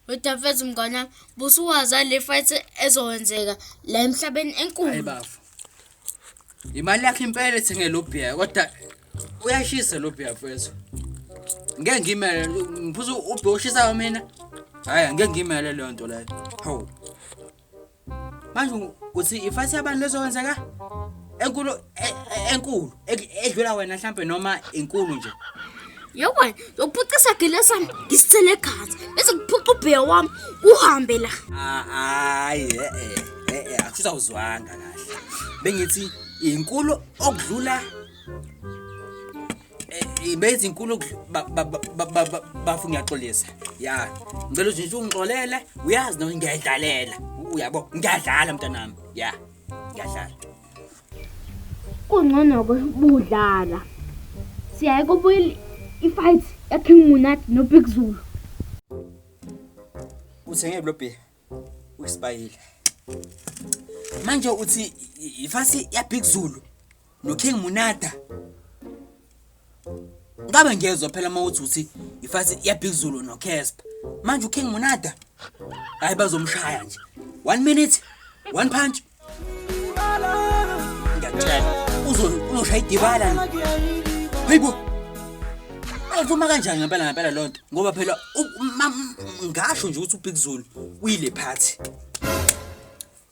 Wedafethu mngani wami, busuwazi le fight ezokwenzeka la emhlabeni Hayi enkulu. bafo. Imali yakhe impela ethenge lo bhiya kodwa uyashisa lo bhiya mfethu. Ngeke ngimele ngiphuza ubhiya oshisayo mina. Hayi ngeke ngimele leyo nto leyo. Hawu. Manje uthi ifight yabantu lezokwenzeka enkulu enkulu edlula wena mhlambe noma inkulu nje. Yebo, ngiyokuphuca isagile sami ngisithele egazi bese ngiphuca ubhiya wami uhambe la. Hayi eh eh eh akusho awuzwanga kahle. Bengithi inkulu okudlula bethi inkulu bafu ngiyaxolisa. Ya, ngicela nje ungixolele, uyazi noma ngiyadlalela. Uyabo, ngiyadlala mntanami. Ya, ngiyadlala. Kungcono-ke budlala. Siyaye kubuyela i-fight ya-King Monate no-Big Zulu. Uthenge lo bhiya. Uexpire. Manje uthi ifasi ya Big Zulu no King Monada. Ngabe ngiyezwa phela uma uthi uthi ifasi ya Big Zulu no Casper. Manje uKing Monada hayi bazomshaya nje. 1 minute, one punch. Ngiyakutshela uzoshaya idibala nje. Hayibo. Ayivuma kanjani ngempela ngempela lonto ngoba phela ngasho nje ukuthi uBig Zulu uyile phathi.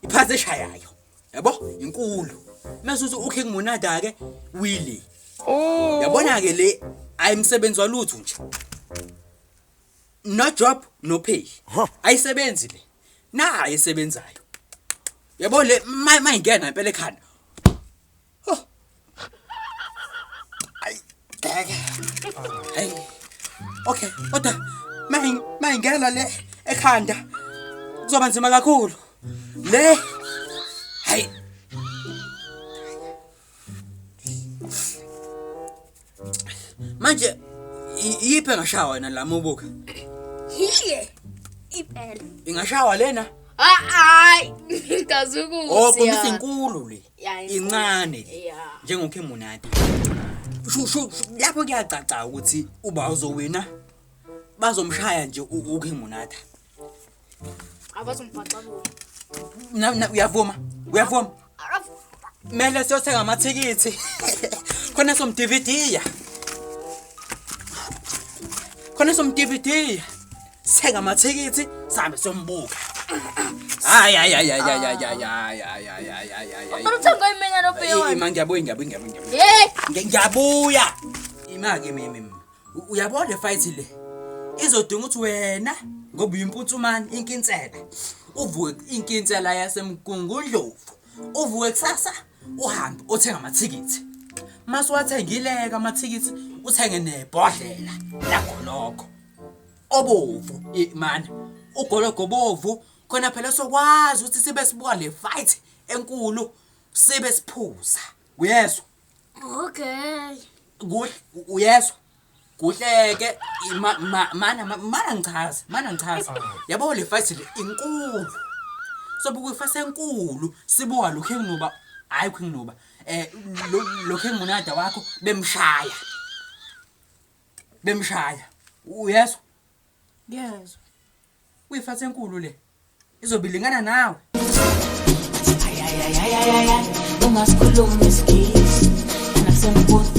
Iphathi eshayayo. Yabo inkulu. Mase uthi uKing Monada ke uyile. Oh. Yabona ke le ayimsebenzi walutho nje. No job no pay. Ayisebenzi le. Nayi esebenzayo. Yabo le mayingena impela ekhanda. Oh. Ayi ngeke. Hey. Okay, kodwa mayingena le ekhanda kuzoba nzima kakhulu. Le hayi Manje iyiphi engashawa wena la mubuka? Hiye. Impela. Ingashawa lena? Hayi, ngazi ukuthi. Oh, komisa inkulu le. Ya, inkulu. Incane le. Ya. NjengoKhemunati. Shu shu shu, lapho kuyacaca ukuthi uba uzowina bazomshaya nje uKhemunati. Abazombhaxabula. Uyavuma? Uyavuma? Mele siyothenga amathikithi. Khona somDVD. Khona somDVD. Sithenga amathikithi sihambe siyombuka. Hayi hayi hayi hayi hayi hayi hayi hayi hayi hayi hayi hayi. Ucela uthenga imina nobhiya wami. Ima ngiyabuya ngiyabuya ngiyabuya ngiyabuya. Hey, Ngiyabuya. Ima ke mimi. Uyabona le fight le. Izodinga ukuthi wena ngoba uyimpuntsumane inkinsela. Uvuke inkinsela yaseMgungundlovu. Uvuke kusasa uhambe othenga amathikithi. Mase wathengileka amathikithi uthenge nebhodlela lagoloko. Obovu imana. Ugologo bovu khona phela sokwazi ukuthi sibe sibuka le fight enkulu sibe siphuza. Uyezwa? Okay. Kuhle uyezwa? Kuhleke mana mana ngichaze, mana ngichaze. Yabo le fight le inkulu. Sobuka ifight enkulu sibuka lo King Nuba, hayi King Nuba. Eh lo King Munada wakho bemshaya. Bemshaya. Uyezwa? Ngiyezwa. Uyifight enkulu le. Izobe ilingana nawe. Ay, ay, ay, ay, ay, ay, ungasikhulumi isingisi. Nasembuzo.